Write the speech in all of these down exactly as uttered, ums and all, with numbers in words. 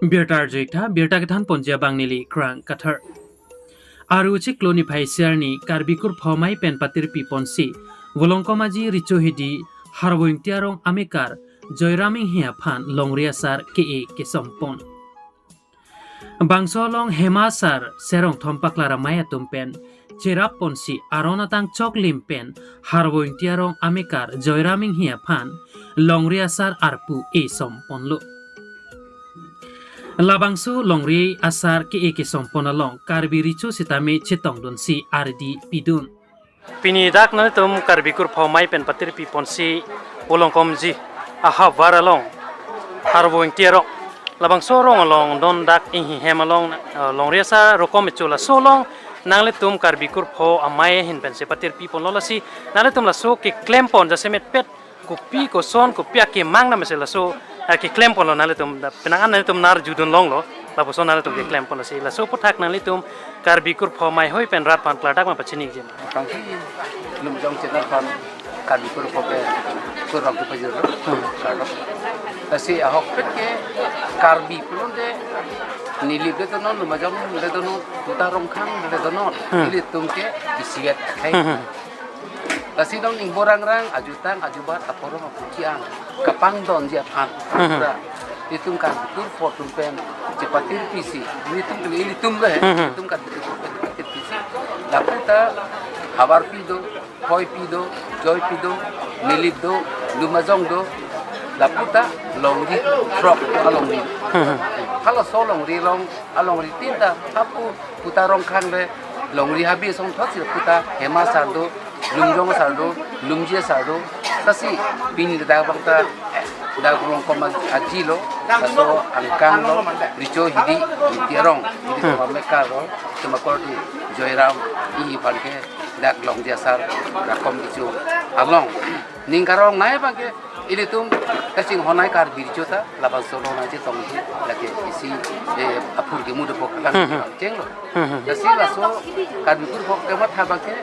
Birta arju-ik tha, birta kethan ponji abang neli Krang Kathar. Aru chiklo niphai isi arni Karbi Kurpho Amei pen patirpi ponsi, Volongkom Aji Richo Hidi Harvo Ingti arong amekar Joyram Inghi aphan longri asar ke-e kesom pon. Bangso along Hema Asar Serong Thom Paklar Amei atum pen cherap ponsi aron atang choklim pen Harvo Ingti arong amekar Joyram Inghi aphan longri asar arpu esom ponlo. Labangso longri asar ke-e kesom pon along Karbi Richo sitame chetongdunsi ardi pidun. Pini dak nanglitum Karbi Kurpho Amei pen patirpi ponsi Volongkom Aji ahavar along Harvo Ingti arong, labangso arong along don dak Inghi hem along, eh, longri asar rokom echo, laso along nanglitum Karbi Kurpho Amei ahin pensi patirpi ponlo. Lasi nanglitum laso keklem pon jasemet pet kopi koson kopi akemang namese laso, eh, keklem ponlo nanglitum, da penang an nanglitum nar judun longlo, lapuson nanglitum keklem pon. Lasi laso aphuthak nanglitum Karbi Kurpho Amei hoi pen rat aphan klardak ma pachini jin. Aphrangsi Lumjong channel aphan Karbi Kurpho ke kurang tu pajir. Hmm. Kardom. Lasi ahokpet ke Karbi pulote Nilip le donon, Lumjong le donon, Kuta Rongkhang le donon. Hmm. Ilitum ke isivet akhei. Hmm. Lasi non ingbo rangrang, ajutang ajubat, aporom apuchiang kapangdunji aphan. Hmm. Pura itum Karbi Kurpho atum pen chepatirpisi, ilitum, ilitum le, hmm, itum Karbi Kurpho pen chepatirpisi. Lapu ta havarpi do, thoipi do, joipi do, Nilip do, Lumjong do, lapu ta longri throk alongri. Hmm. Halaso longri along, alongri tin ta hapu Kuta Rongkhang le longri habe songthot si Kuta Hema Asar do, Lumjong Asar do, Lumji Asar do. Lasi pini dak abang ta dak Volongkom Aji lo, laso angkang lo, Richo Hidi Ingti arong, Hidi, hmm, amekar lo, atum akorte Joyram Inghi aphan ke dak longri asar rokom Richo along. Ning karong nai abang ke ilitum kachinghon nai Karbi Richo ta labangso along nangchetongji, lake isi, eh, aphurkimo dopo kalang, hmm, hmm, chenglo. Hmm, hmm. Lasi laso Karbi Kurpho kematha abang ke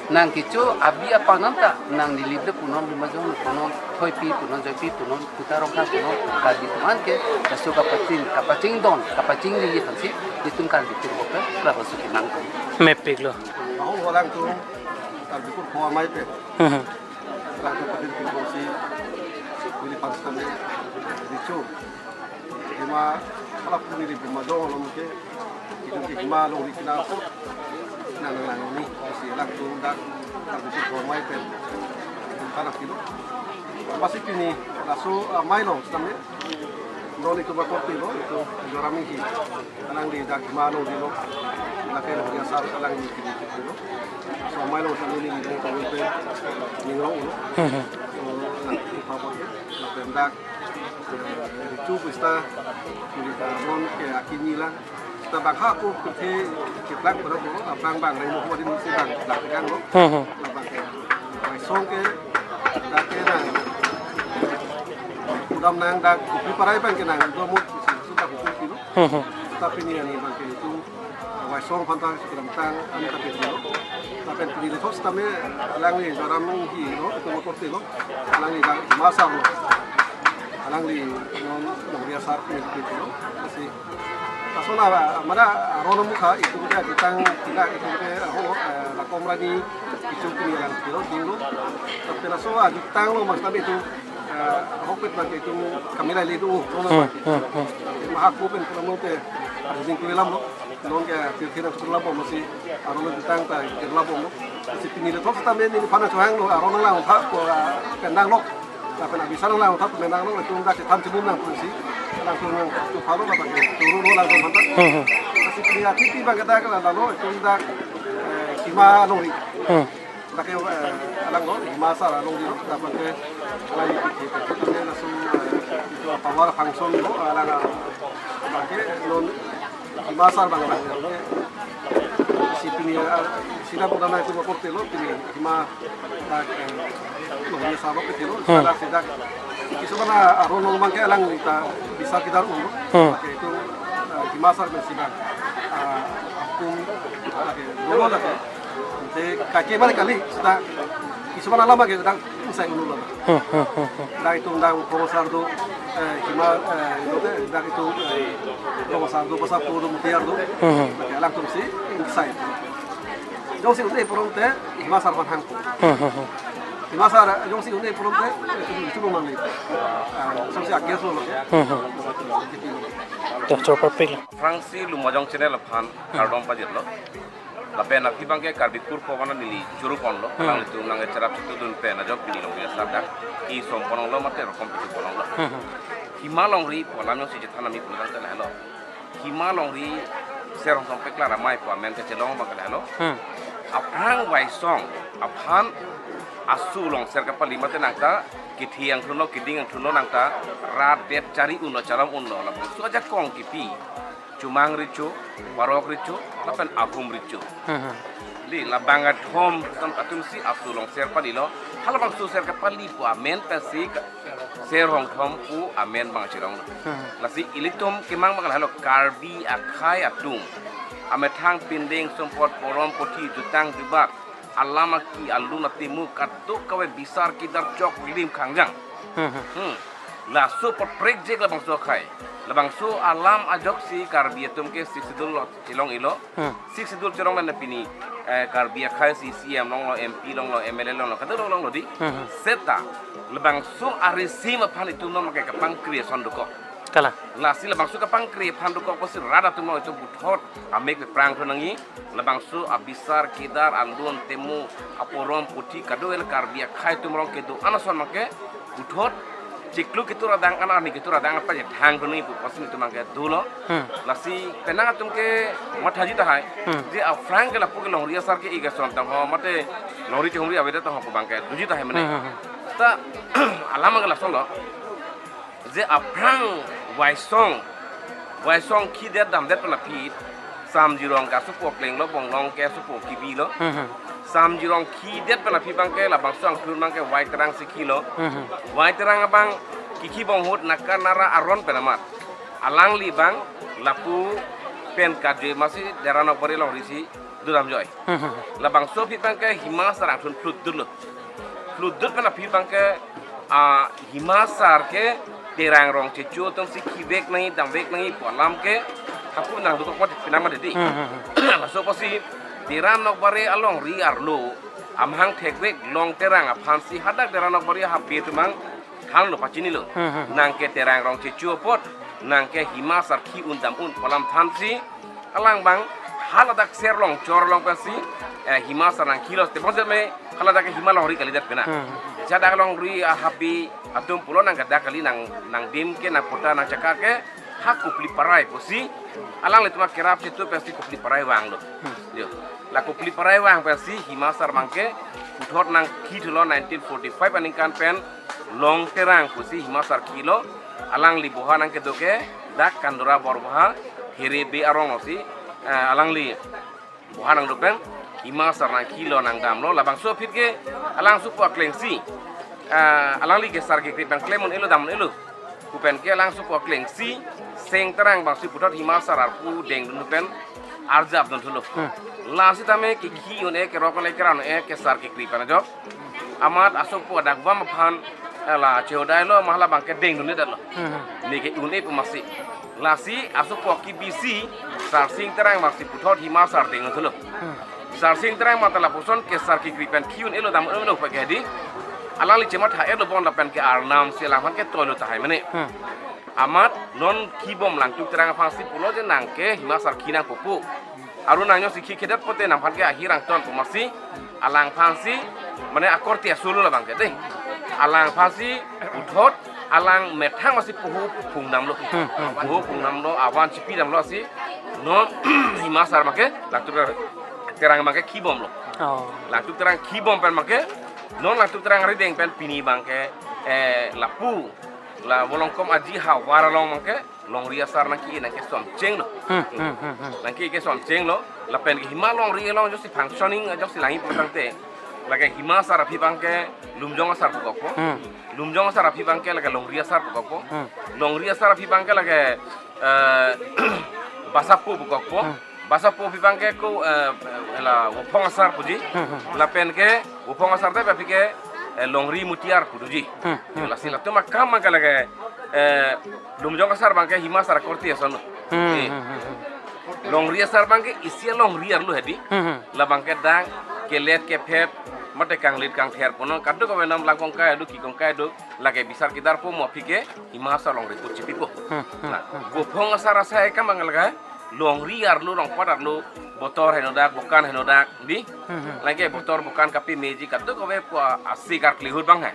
nangkecho abi apanan ta nang Nilip le punon, Lumjong le punon, thoipi punon, joipi punon, Kuta Rongkhang punon, Karbi atum an ke laso kapaching, kapachingdun, kapachingriji aphansi itum Karbi Kurpho ke labangso kenang. Mepiklo. Ahok alangtum Karbi Kurpho Amei pen. Hmm, hmm. Laso patirpi ponsi, neli aphan sitame Richo, Hema, hala pu neli Lumjong along ke, itum ke Hema longri kena nang nang ni, si alangtum dak Karbi Kurpho Amei pen, itum kanak kilo. Masi pini laso, ah, amei along sitame, non itum akorte lo, itum Joyram Inghi, alangli dak Hema longri lo, lake longri asar alangli pini pini lo. So amei along sitame neli neli kami pe ningrong lo. Hmm, hmm. So lake itu apa ke? Lapen dak, eh, Richo pu sita, neli ta non ke akimi lang. Sita bang ha ako kethe keplak pada bo, aphrang bang reng mo ko din si bang dak kan lo. Hmm, hmm. Labang ke, Waisong ke, dak ke nang, udam nang dak kopi parai bang ke nang, dua mut si sudah kopi kilo. Hmm, hmm. Tapi ni ani bang ke itu, Waisong aphan ta si kedamtang ani tapi kilo. Tapi pini lethos tame alangli Joyram Inghi lo, itum akorte lo. Alangli dak Hema Asar lo. Alangli non longri asar pini kilo. Lasi laso na, mane aron amukha itum ke ajutang tina itum ke ho, eh, rokom rani itum pini alang kilo dinglo. Tapi laso ajutang lo mas tapi itum, eh, ahokpet abang ke itum kami lahelo, oh, no, no. Hmm, hmm, hmm. Maha ko pen promo te arjing kulam lo. Non ke tirthe nangchok labom si aron ajutang ta ke labom lo. Si pini lethos tame neliphan chohanglo, aron nanglang tha ko, ah, pendang lo. Lapen abisar nanglang tha pendang lo, itum dak chethan chibun nang pusi. Alangtum nangchok phalo labang ke turu lo alangtum aphan ta. Hmm, hmm. Si pini atipi abang ke dak lalo, itum dak, eh, Hema longri. Hmm. Dak ke, eh, alang lo, Hema Asar alongri lo, lapen ke alang itu, itu, itu, itu, langsung, eh, itu power function lo, alang, eh, abang ke non Hema Asar abang abang. Si pini, eh, sida pura na itum akorte lo, pini Hema, eh, longri asar lo ketelo, hmm, sida, sida. Kisuman aron lo abang ke alangli ta bisa kita ulo. Hmm. Ke itu, eh, Hema Asar pen sida. Ah, akum, eh, dolo lake. Te kake mane kali, sita kisuman alam abang ke dak insai ulo lo. Hmm, hmm, hmm, hmm. Dak itum dak Volongkom Asar do, Hima, eh, ino te, dak itu, eh, Rong Asar do, Basa Po do, Mutiar do. Hmm. Lake alangtum si, inside. Jongsi un-e pulote, Hima Asar aphan hangpo. Hmm, hmm, hmm. Hima Asar, jongsi un-e pulote, eh, itu, itu lo mangli. Ah, jongsi ages lo. Hmm, hmm. Dah, chor papil. Aphrangsi Lumajong channel aphan, kardom pajirlo. Lapen aphi abangke Karbi Kurpo mana neli churu ponlo, Hmm. alanglitum nangcherap chitudun pen ajok pini longri asar dak keso ponlonglo mate rokom pitu ponlonglo. Hmm. Hima longri pu alam jongsi chethan nangji pulo tangte lahelo. Hima longri Ser Hongthom Peklar Amei pu amen kachelong abangke lahelo. Hmm. Aphrang Waisong aphan asu along ser kapali mate nangta kethe angthunlo, keding angthunlo, nangta rat det chari unlo, chalam unlo, labangso ajakong kipi. Chomang recho, Parok recho, lapen Ahum recho. Hmm, hmm. Di labang athom atum, atumsi asu along ser palilo. Halabangso ser kapali pu amen pensi ka-, Ser Hongthom pu amen abang chirong. Hmm. Lasi ilitum kemang abang lahelo Karbi akhei atum. Amethang pindeng sumpot porom puthi jutang jubat. Alam aki alun atemu kadokave bisar kidar chok lim khangjang. Hmm, hmm. Hmm. Laso paprek jek labangso akhei. Labangso alam ajoksi Karbi atum ke Sixth Schedule lo chelong-ilo. Hmm. Sixth Schedule chelong mane pini, eh, Karbi akhei si C M longlo, M P longlo, M L A longlo, kadokave longlo di. Hmm, hmm. Seta labangso arisim aphan itum non ke kapangkri ason dokok. Kalang. Lasi labangso kapangkri aphan dokok pusi rat atum lo itum puthot amek peprang thun nangji. Labangso abisar kidar alun atemu aporom puthi kadokave Karbi akhei atum along kedo-an ason abangke puthot chiklo ketur adang an arni ketur adang an pajethang thun nangji pu pusi itum abangke dolo. Hmm. Lasi penang atum ke mathaji tahai. Hmm. Je aphrang ke lapu ke longri asar ke-e ke son tangho mate longri chehumri avedet tangho pu abangke doji tahai mane. Hmm, hmm, hmm. Ta alam abangke lasonlo. Je aphrang Waisong, Waisong khidet damdet pen aphi, Sam Jirong ke asopo akleng lo, Bonglong ke asopo kibi lo. Hmm, hmm. Sam Jirong khidet pen aphi abangke labangso angthur abangke Wai Terang si khilo. Hmm, hmm. Wai Terang abang kikhi bom ahut Naka Nara aron pen amat. Alangli abang lapu pen kajoi masi Dera Nokbari alongri si dodam joi. Hmm, hmm. Labangso aphi abangke Hima Asar angthun phlutdetlo. Phlutdet pen aphi abangke, ah, Hima Asar ke Terang Rongchecho atumsi khivek nangji, damvek nangji pu alam ke hapu nangdokok mati pinang mati di. Hmm, hmm, hmm. Laso apotsi Dera Nokbari alongri arlo amahang thekvek Long Terang aphansi hadak Dera Nokbari ahapi atum abang thanlo, pachinilo. Hmm, hmm. Nang ke Terang Rongchecho apot, nang ke Hima Asar khi un dam un pu alam thansi alang abang haladak Ser Longchor along pensi, eh, Hima Asar nangkhilo, tebonset me haladak ke Hima Longri kalidet pena. Hmm. Hadak longri ahapi atum pulo nang gadak kali, nang, nangdim ke, nangpota, nangchaka ke ha Kopili Parai pusi alanglitum akerap chitu pensi Kopili Parai vanglo. Hmm. Yo. La Kopili Parai vang pensi Hima Asar abangke puthot nangkhithulo nineteen forty-five aningkan pen Long Terang pusi Hima Asar khilo. Alangli boha nangkedo ke dak Kandura Borboha Here Bey arong lo si, eh, alangli boha nangdo pen Hima Asar nangkhilo nangdamlo. Labangso aphi ke alang asopo aklengsi, eh, alangli kesar kekrip abang klem un-elo, dam un-elo pu pen ke alang asopo aklengsi Seng Terang abangsi puthot Hima Asar arpu dengdun pen arjap dunthulo. Hmm. Lasi tame kikhi un-e, kerok un-e, kera un-e, kesar kekrip abang ajok. Amat asopo adak vam aphan, eh, la chehodailo, ma hala abangke dengdundetlo. Hmm. Neke un-e pu masi. Lasi asopo kibisi Sarsing Terang abangsi puthot Hima Asar dengdunthulo. Hmm. Sarsing Terang amat lapuson kesar kekrip pen khi un-elo, dam un-elo pu ke di. Alangli chematha-etlo bon lapen ke arnam si alangphan ke toilo tahai mane. Hmm. Amat non khibom Langtuk Terang aphansi pulo je nang ke Hima Asar khi nangpo pu. Aru nang jongsi khikhedet pote nangphan ke ahir angton pu masi alangphansi mane akorte aso lo labangke de. Alangphansi puthot alang methang masi poho phungdamlo. Hmm, hmm. Poho phungdamlo, avan chipidamlo si non Hima Asar abangke Langtuk Terang abangke khibomlo. Oh. Langtuk Terang khibom pen abangke non Langtuk Terang arideng pen pini abangke, eh, lapu la Volongkom Aji havar along abangke longri asar nangke, nangkesom chenglo. Hmm, hmm, hmm, hmm. Nangke kesom chenglo. Lapen ke Hima Longri along jongsi functioning, jongsi langji pu tangte, lake Hima Asar aphi abangke Lumjong Asar pukokpo. Hmm. Lumjong Asar aphi abangke lake Longri Asar pukokpo. Hmm. Longri Asar aphi abangke lake, eh, Basa Po pukokpo. Hmm. Basa Po aphi abangke ko, eh, la Vophong Asar puji. Hmm, hmm. Lapen ke Vophong Asar te aphi ke, eh, Longri Mutiar pudoji. Hmm, hmm. Lasi latum akam abangke lake Eh, Lumjong asar abangke Hima asar akorte ason. Hmm, Eh, hmm, hmm, hmm. Longri asar abangke isi alongri arlo hedi. Hmm, hmm. Labangke dak kelet kephet mate kanglit kangther punon kadokave nam langkong kai adu kikong kai adu lake bisar kedarpo mo aphi ke Hima asar longri put chipipo. Hmm, hmm, Nah, hmm. Vophong asar asai akam abang lake longri arlo longpat arlo botor henodak bokan henodak di. Hmm, hmm. Lake botor bokan kapemeji kadokave pu asi karkli ahut abang he.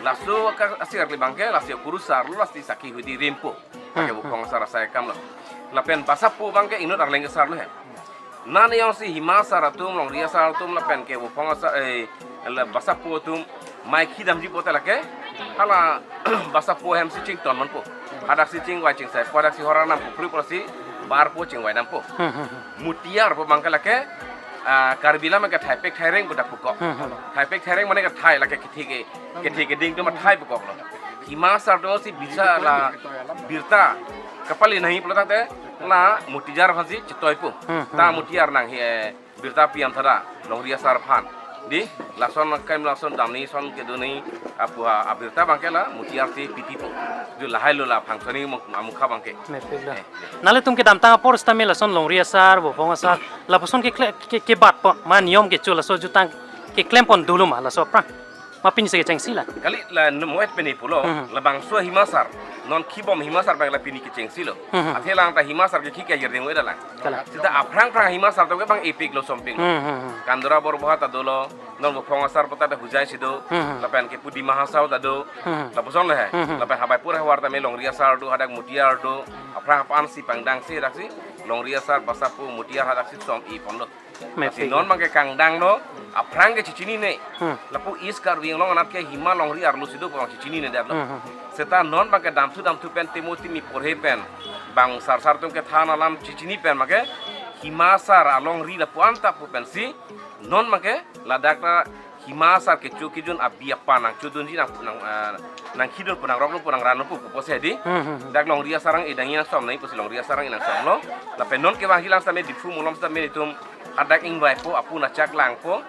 Laso ka asi karkli abangke laso kurusar lo lasi sakhi hudi rimpo. Lake Hmm, Vophong asar asai akam lo. Lapen basapo abangke inut arleng asar lo he. Nani jongsi Hima asar atum, Longri asar atum, lapen ke Vophong asar, eh, la basapo atum, mai khi damji pote lake, hala basapo hem si chington manpo. Hadak si chingvai chingsaipo, hadak si hor arnam pukri po si, barpo chingvai dampo. Hmm, hmm, hmm. Mutiar pu abangke lake, ah, Karbi alam ke thaipek thaireng pu dak pukok. Hmm, hmm. Thaipek thaireng mane ke thai lake kithi ke, kithi keding atum thai pukok lo. Hima asar atum si bisa la birta kapali nahi pulo tangte la mutiar aphan si chetoipo. Hmm, hmm, Ta hmm. mutiar nangji, eh, birta piam thada Longri asar aphan. Di lason kaim lason damni son keduni apu ha abirta abangke la mutiar si pipipo. Ju lahai lo la phangsoni muk- amukha abangke. Mepik lo. Eh, Nanglitum kedamtang apor sitame lason Longri asar, Vophong asar, lapuson ke kle- ke kebatpo, ma niyom kecho laso jutang keklem pon dolo ma laso aphrang. Ma pini si kechengsi la. Kali la numoet pini pulo, Mhm. labangso Hima asar, non khibom Hima asar abang la pini kechengsi lo. Mhm. Athe lang ta Hima asar ke khi ke jerding weda lang. Kalang. Sita aphrang phrang Hima asar atum ke abang epik lo sompik lo. Mhm, mhm. Kandora Borboha ta dolo, non Vophong asar pata ta hujai si do, Mhm. lapen ke Pudima asar ta do, Mhm. lapuson le he, Mhm. lapen Habaipur havar tame Longri asar do, hadak mutiar do, aphrang aphan si pangdang si dak si, Longri asar basapo mutiar hadak si som-i pon lo. Mepik. Lasi non abangke kangdang lo, aphrang ke chichinine. Hmm. Lapu East Karbi Anglong anat ke Hima Longri arlo si do pu abang chichinine det lo. Hmm, hmm. Seta non abangke damthu damthu pen temo timi porhe pen. Bang sar sar atum kethan alam chichini pen abangke Hima asar alongri lapu anta pu pensi non abangke ladak ta Hima asar kecho kejun abi apa nangchodunji nang nang, eh, nangkhidun pu nangroklo pu nangranlo pu pupo si di. Hmm, hmm, hmm. Dak Longri asar nang-e dang nangsom nai pusi Longri asar nang-e nangsom lo. Lapen non kevangji lang sitame Diphu malom sitame itum hadak ingvaipo, apun achak langpo.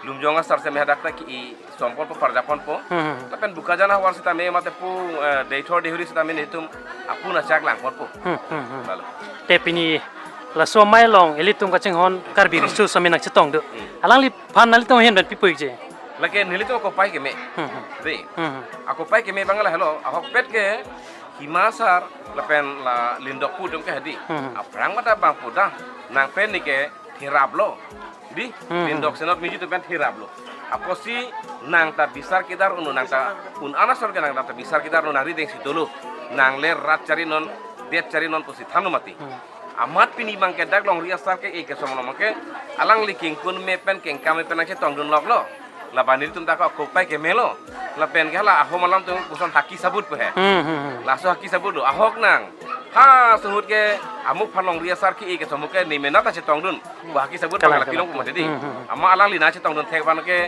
Lumjong asar sitame hadak ta ki-i sompon po, parjapon po. Hmm, hmm. Lapen Bokajan havar sitame mate pu, eh, Deithor Deihori sitame itum apun achak langpon po. Hmm, hmm, hmm. Lalu. Te pini laso amei along ilitum kachinghon Karbi Riso sitame nangchetong do. Hmm. Alangliphan nanglitum ahin pen pi puji? Lake nelitum akopai keme. Hmm, hmm. Dei. Hmm, hmm. Akopai keme abang lahelo, ahokpet ke Hima asar lapen la Lindok pu atum ke hedi. Hmm, hmm. Aphrang mata abang pu dah, nang pen ni ke thirap lo. Dei, Hmm, Lindok hmm. senot miji atum pen thirap lo. Apotsi nang ta bisar kedar un-o, nang ta un-an asor ke nang ta bisar kedar un-o, nang rideng si dolo. Nang le rat chari non, det chari non pusi thanlo mati. Hmm. Amat pini abangke dak Longri asar ke-e kesom lo abangke alangli kengkun me pen kengkam me pen nangchetongdun lok lo. Laban nelitum ta akopai keme lo. Lapen ke hala ahom alam atum koson haki sabut pu he. Hmm, hmm, hmm. Laso haki sabut lo ahok nang. Ha suhut ke amuphan Longri asar ke-e kesom ke ne mena ta chetongdun. Pu haki sabut Kalang, abang la kalang. Pilong pu mati dei. Hmm, hmm, hmm. Amat alangli nangchetongdun thek abangke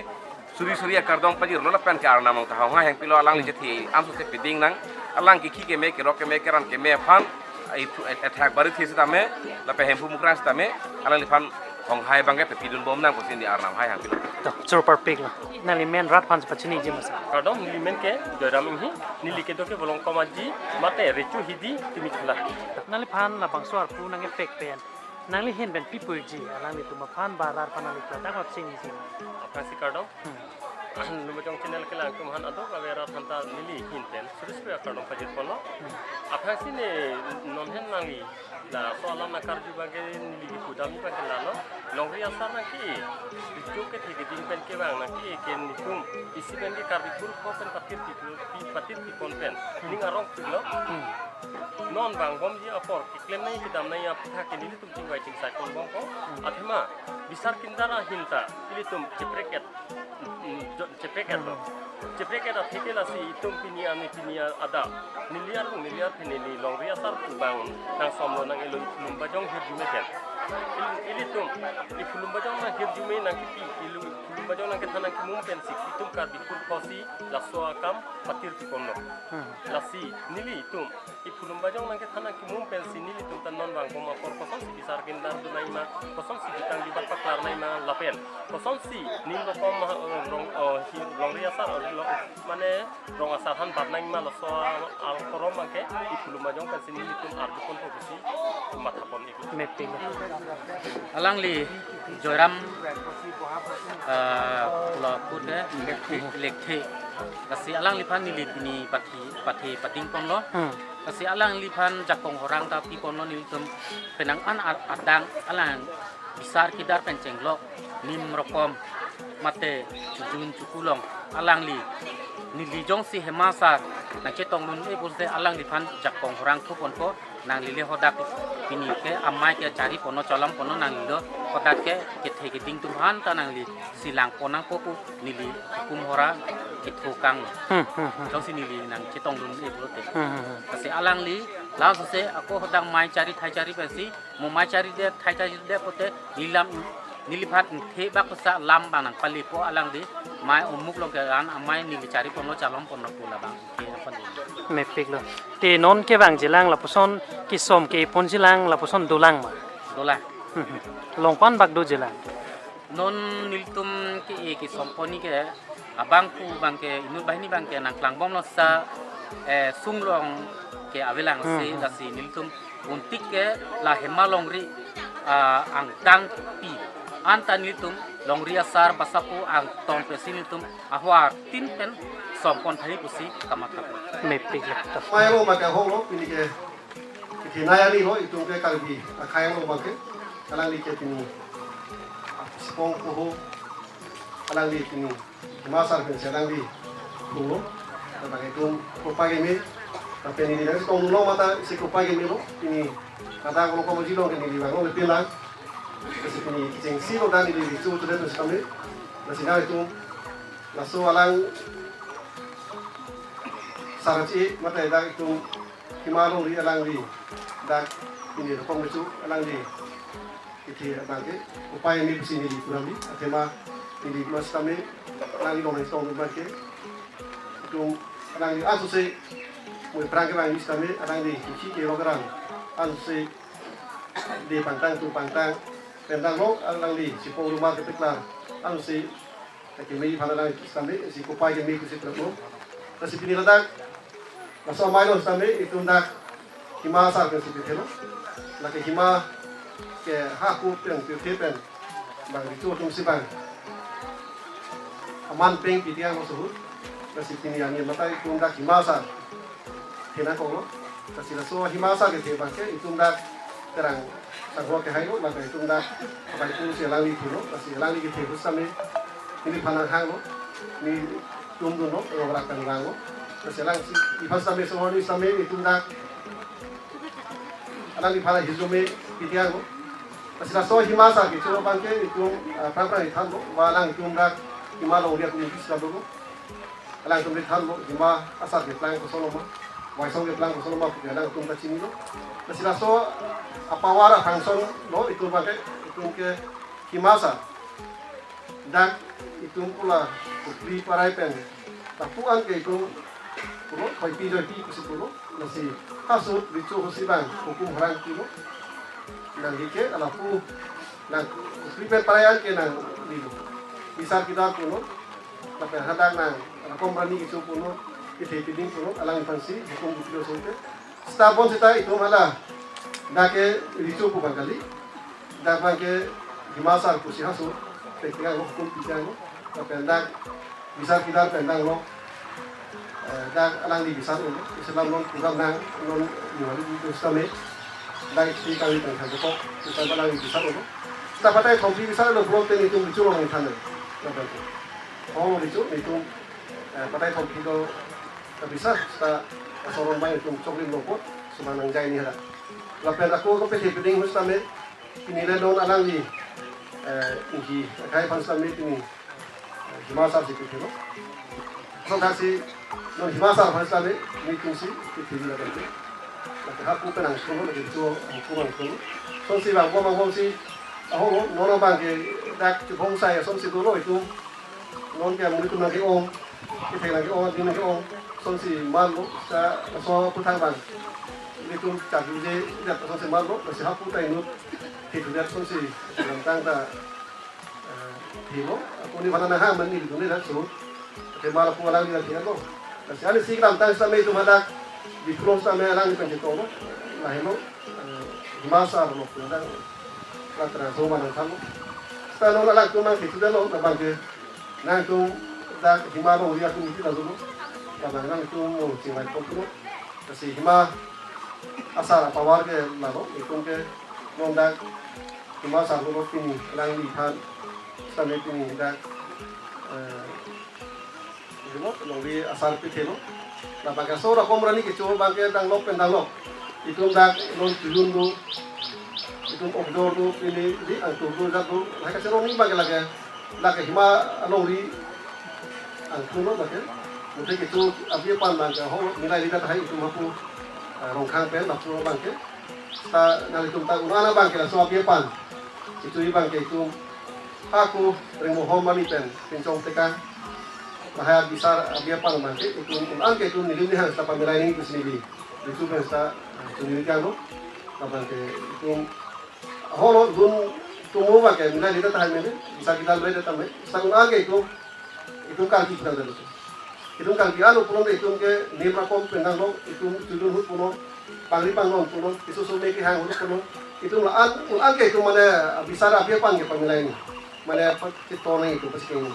suri suri akardom pajirlo lapen ke arnam along ta honghai hang pilo alangli Hmm. chethi anso si piding nang. Alang ke khi keme kerok keme keran keme aphan ai phu- ai- athak bari thi sitame lapen Hemphu Mukrang sitame alangliphan honghai abangke pepidun bom nang pusi di arnam hai hang pilo. To, choro parpik lo. Nangli men rat aphan pachiniji masa. Kardom, neli men ke Joyram Inghi, neli kedo ke Bolongkom Aji, mate Recho Hidi, Timi Chula. Nangliphan labangso arpu nang-epek pen nangli ahin pen pi puji, alanglitum aphan ba rat aphan nangli kla dak chiniji. Aphrangsi kardom. Hmm. Lumbajong channel kelang atum aphan adokave rat aphanta neli ahin pen suri suri akardom pajir ponlo. Hmm. Aphrangsi ne non ahin nangli laso alam nangkarju abangke neli kipudam abangke lalo. Longri asar nangke-e. Recho kethe keding pen kevang nangke-e ke nelitum isi pen ke Karbi kurkho pen patir pi pi- patir pipon pen. Hmm. Ning arong pilo. Hmm. Non vangbomji apor keklem nangji kedam nangji aphuthak ke nelitum chingvai chingsai ponbompo. Hmm. Athema bisar kedar ahin ta ilitum chiprek-et, mm, jo- chiprek-et lo. Hmm. Chiprek-et atheke lasi itum pini ani pini ada. Neli arlo neli aphi neli Longri asar pu abang nangsom lo nang-elo Iphu Lumbajong hirjume pen. Il- ilitum Iphu Lumbajong nanghirjume nangkepi, Iphu Lumbajong nangkethan nangkemum pensi itum Karbi kurkho si laso akam patir pipon lo. Hmm. Lasi nelitum Iphu Lumbajong nangkethan nangkemum pensi nelitum ta non Bang pom apor kosonsi bisar kindar dun nangma, kosonsi jutang jubat paklar nangma lapen kosonsi nim rokom, eh, rong, eh, hi-, longri asar, eh, long, mane rong asar han bat nangma laso al korom abangke ipulum ajong pensi nelitum arjupon pusi mathapon ibu. Meping. Alangli Joyram, eh, pulo pute, Lekthe, Lekthe. Lasi alangliphan neli pini pathi, pathi padingponlo. Hmm. Lasi alangliphan jakong horang ta piponlo nelitum penang an ar-, adang alang bisar kidar pen chenglok nim rokom mate chujun chukulong alangli neli jongsi Hema sar nangchetongdun-e pulote alangliphan jakong horang thuponpo, nangli le hadak pini ke amei ke chariponlo chalomponlo, nangli lo hadak ke kethe keding atum aphan ta nangli si langpon nangpo pu neli hukum horang kethukang. Hmm, hmm, hmm. Jongsi neli nangchetongdun-e pulote. Hmm, hmm, hmm. Lasi alangli laso se ako hadak mei chari thai chari pensi mo mei charidet thai charidet pute neli lam neliphan the bak pasa lam bang nangpalipo alangli, mei omuk along ke an amei neli chariponlo chalomponlo pu labang ke nangpali. Mepiklo. Te non kevangjilang lapuson kesom ke-ipon jilang lapuson dolang ma? Dolang. Hmm, hmm. Longpan bak dojilang? Non nelitum ke-e kesompon ni ke abang pu abangke inut banghini abangke nangklangbomlo sa, eh, sunglong ke avelang. Hmm, si hmm. Lasi nelitum untik ke la Hema longri, ah, angdangpi anta nelitum longri asar basapo angtong pensi nelitum ahwar tin pen sompon thai pusi kamatha. Mepiklo. Mei lo abangke ahok lo, pini ke kethenei arni lo, itum ke Karbi akhei lo abangke, alangli ke pini sipong koho, alangli pini Hema sar pensi alangli lo. Abangke itum kopai keme, tapi neli nangchetongdunlo mate si kopai kemelo, pini kadang lo komoji lo ke neli vanglo lepin lang. Lasi pini kechengsi lo dan neli richo tudet sitame. Lasi nang itum laso alang sar chi mate dak itum Hema longri alangli dak pini rokom richo alangli kethe abangke kopai keme pusi neli kurangli athema neli mas kami alangli long nangchetongdun abangke itum alangli ansose mo prang kevang sitame alangli kichi ke lo kerang ansose de pangtang tu pangtang pendang lo alangli sipong rumah kepeklar ansose keme aphan alangli sitame si kopai keme pusi terus lo. Lasi pini ladak laso amei lo sitame itum dak Hema sar pensi pithelo. Lake Hema ke haku pen pirthe pen bang richo atum si bang aman peng pithiang lo suhut. Lasi pini ani mate itum dak Hema sar thenangkoklo. Lasi laso Hema sar kethe abangke itum dak terang sangho kehai lo, mate itum dak kapai pusi alangli thelo, lasi alangli kethe ahut sitame neliphan nanghanglo, nelitum dunlo, ongrak kan vanglo. Lasi alangsi iphan sitame sohoni sitame itum dak alangliphan hirjume pithiang lo. Lasi laso Hema sar kecho abangke itum, ah, prang prang ithanlo, ba alangtum dak Hema longri atum ipis kado lo. Alangtum ri thanlo, Hema asar keplang kosonlo ma, Waisong keplang kosonlo ma, puke alangtum ta chinilo. Lasi laso apower a-function lo itum abangke, itum ke Hema sar. Dak itum pula Kopili parai pen lapu-an ke itum pulo, Khoipi Joipi pusi pulo. Lasi hasut richo ahut si bang hukum horang pulo. Nangli ke lapu nang Kopili pen parai an ke nanglilo. Bisar kidar pulo. Lapen hadak nang, nang kom rani kecho pulo, kethe keding pulo, alangphan si hukum buklo sote. Seta bonseta itum hala dak ke richo pu abang kali. Dak abangke Hema sar pusi hasut, pekang lo, hukum pithiang lo. Lapen dak bisar kidar pen dang lo. Eh, dak alangli bisar lo. Islam non program nang, non Diwali itu sitame. Dak isi kami tang satu kok, kita alangli bisar lo. Seta patai thompi bisar lo, belum teni itum richo long than. Lapen tu. Oh, richo, itum, eh, patai thompi do, ta bisar, seta asorom bai itum choklim lo pot, sumang nangjai ni hara. Lapen ako ko pethe peding ahut sitame, pini le non alangli, eh, ingki akhei aphan sitame pini, eh, Hema sar si kethelo. So dak si non Hema sar aphan sitame nelitum si kethelo lapen ke. Lapen hapu pen nangkoklo, lapen tu hapu nangkoklo. Sonsi bang bom bom si, aho, non abangke dak chubong sai sonsi dolo itum. Non ke amonit atum nangke-ong, kethe nangke-ong, adin nangke-ong, sonsi manlo, sa, so aputhak bang. Itum charju je, jat asonsi marlo, lasi hapu ta inut, thithu jat asonsi, lamtang ta, eh, thilo, ako ni bana na ha mani itu ni laso, te mala pu alang ni thilo. Lasi ani si lamtang sitame itum hadak, di pulo sitame alang ni penjito lo, lahelo, eh, hima asar lo, hadak, latra so mana thalo. Sita non alang tumang thithu lo, na bangke, nangtum dak hima alongri atum iti lalu lo, kadang nangtum mo chingvai pok lo, lasi hima asar apower ke lalo, itum ke non dak hima asar lo pini alangli aphan, sitame pini dak, eh, ilo, alongri asar pithelo. Labangke so rakom arni kecho abangke danglok pen danglok. Itum dak non chojun do, itum okjor do, pini di angtur do, jat do, lahai kachero ni abangke lake, lake hima alongri angtur lo abangke. Mate kecho abi apan abangke ho milai lidet tahai itum hapu, eh, Rongkhang pen lapu abangke. Ta nanglitum ta un-an abangke laso abi apan. Itum abangke itum ako Rengmohom arni pen Pinchong Tekang. Lahai abisar abi apan abangke itum un-an ke itum neli nihang sita pamilai nangji pusi neli. Itum pen sita, eh, chunili kang lo. Abangke itum holo dun tumu abangke milai lidet tahai mene. Bisa kita milai lidet tahai mene. Sita un-an ke itum itum Karbi kita dalo. Itum Karbi alo pulote itum ke nim rakom pen danglo, itum chojun ahut pulo, pangri pangnon pulo, isu sume kehang ahut pulo. Itum la-an, un-an ke itum mane bisar abi apan ke pamilai ni. Mane pa-, kito nang itum pasi ke ni.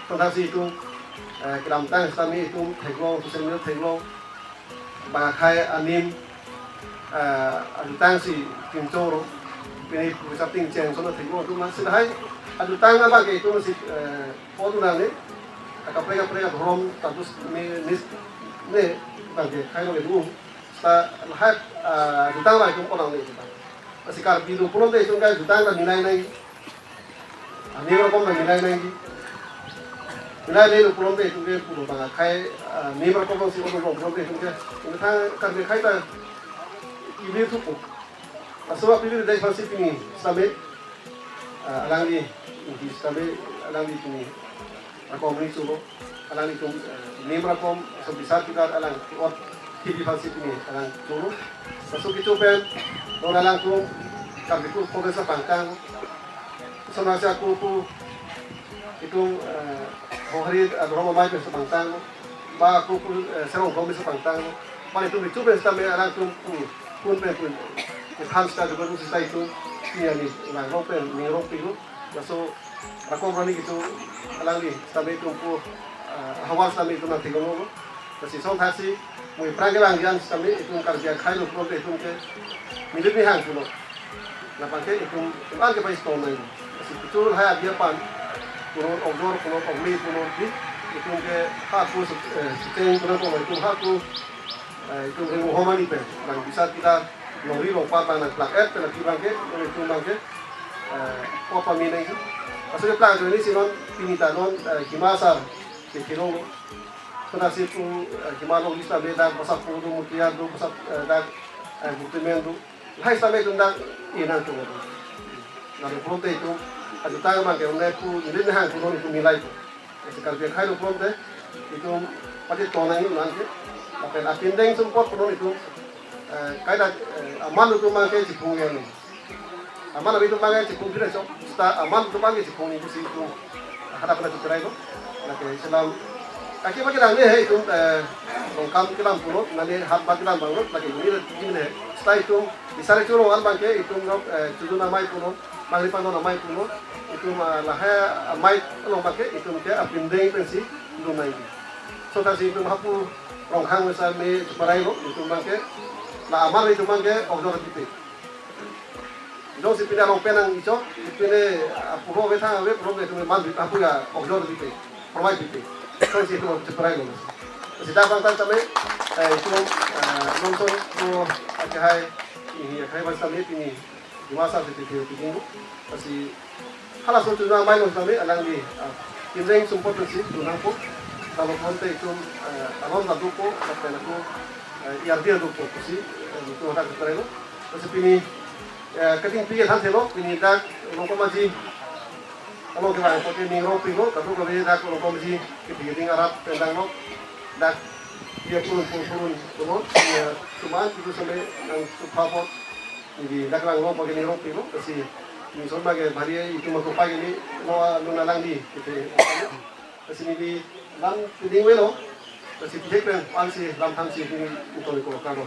Tangsi itum, eh, kelamtang sitame itum theklong, social media theklong, bang akhai anim, eh, ajutang si chingchoro, pini pusap ting cheng sono thenglo atum si lahai, ajutang abangke itum si, eh, potu nang ni, kaprek kaprek adhorom status ni, ni, ni, abangke khai lo itum, sa lahai, eh, ajutang abang itum ponang ni itum. Si Karbi do pulote itum ke ajutang ta milai nangji. Anim rakom ta milai nangji. Milai nanglo pulote itum ke pulo bang akhai, ah, nim rakom si odo pulote itum ke. Itum thang Karbi akhai ta ili thupo. Asal pili dai aphansi pini sitame, ah, alangli, di sitame alangli pini rakom ni chulo. Alanglitum, eh, nim rakom, so bisar kita alang ot T V aphansi pini alang chulo. Laso kecho pen, non alangtum, Karbi Kul Kol si pangtang. Sonasi ako pu, itum, eh, Hohari, eh, Rongmamai pen si pangtang. Ba ako pu, eh, Serong Kol si pangtang. Ba itum kecho pen sitame alangtum pu, pun pen pun. Itum sita juga pu sita itum, ni ani lang rong pen, ni rong pen lo. Laso rakom arni kecho alangli sitame itum pu, ah, havar sitame itum nang theklong lo. Lasi song thaksi, mo aphrang kelang jan sitame itum Karbi akhai lo pulote itum ke milit ni hang pulo. Labangke itum, itum an ke pai stone nang. Lasi kecho lahai abi apan, pulo okjor, pulo okli, pulo di, itum ke hapu, eh, siteng pulo itum hapu, eh, itum Rengmohom arni pen, bang bisar kita longri longpat bang nang plak et pen laki abangke, itum abangke, eh, ko pami nangji. Asal plak jo ni si non pini ta non, eh, hima asar ke thilong lo. Sonasi pu, eh, hima alongri sitame dak Basapo do, Mutiar do, Basap, eh, dak, eh, Buktimen do. Lahai sitame itum dak inang tung do. Lalu pulote itum, ajutang abangke unai pu, neli nihang pu non itum milai pu. Lasi Karbi akhai lo pulote, itum pati tonang itum nang ke. Lapen apindeng sumpot punon itum, eh, kaita, eh, aman atum abangke chiphung yang ni. Aman atum abangke chiphung kira chok, sita aman atum abangke chiphung ni pusi itum. Hadak pen chiperai lo. Lake selam. Kaki bagi dang ni hai itum, eh, Rongkhang kelam pulo, nani hat bagi dang bang lo, lake ini le, ini le. Sita itum, bisar choro an abangke, itum, eh, chojun amei pulo. Pangri pangnon amei pulo, itum, ah, lahai amei along abangke, itum ke apindeng pensi dun nangji. So thaksi itum hapu Rongkhang mesa me chiperai lo, itum abangke, la amar itum abangke, okjor pipe. Jongsi pini along pen nang icho, pini, ah, puro ave thang ave, puro ke itum man hapu ya, okjor pipe, provide pipe. So si itum chiperai lo. Sita bang tan sitame, eh, itum, eh, nonton ko akhai, ini akhai bang sitame pini, Hima asar si tithe piding. Lasi halaso chojun amei along sitame alangli, ah, kinjeng sumpot si dun nangpo. Lalu pulote itum, eh, alon ta dopo, lapen ako, eh, I R D ta dopo pusi, eh, itum hadak chiperai lo. Lasi pini, eh, keding pige than thelo, pini dak Longkong Maji along kevang pote ning rong pilo, kadokave dak Longkong Maji kepiding arat pen dang lo, dak Dia purun purun purun purun dia cuma itu sampai yang suka pot di dakrang lo pakai ni roti lo kasi ni son pakai bari itu mau pakai ni lo lo nalang di gitu kasi ni di lam tinding welo kasi pijak pen pal si lam tham si ini itu ni ko kano.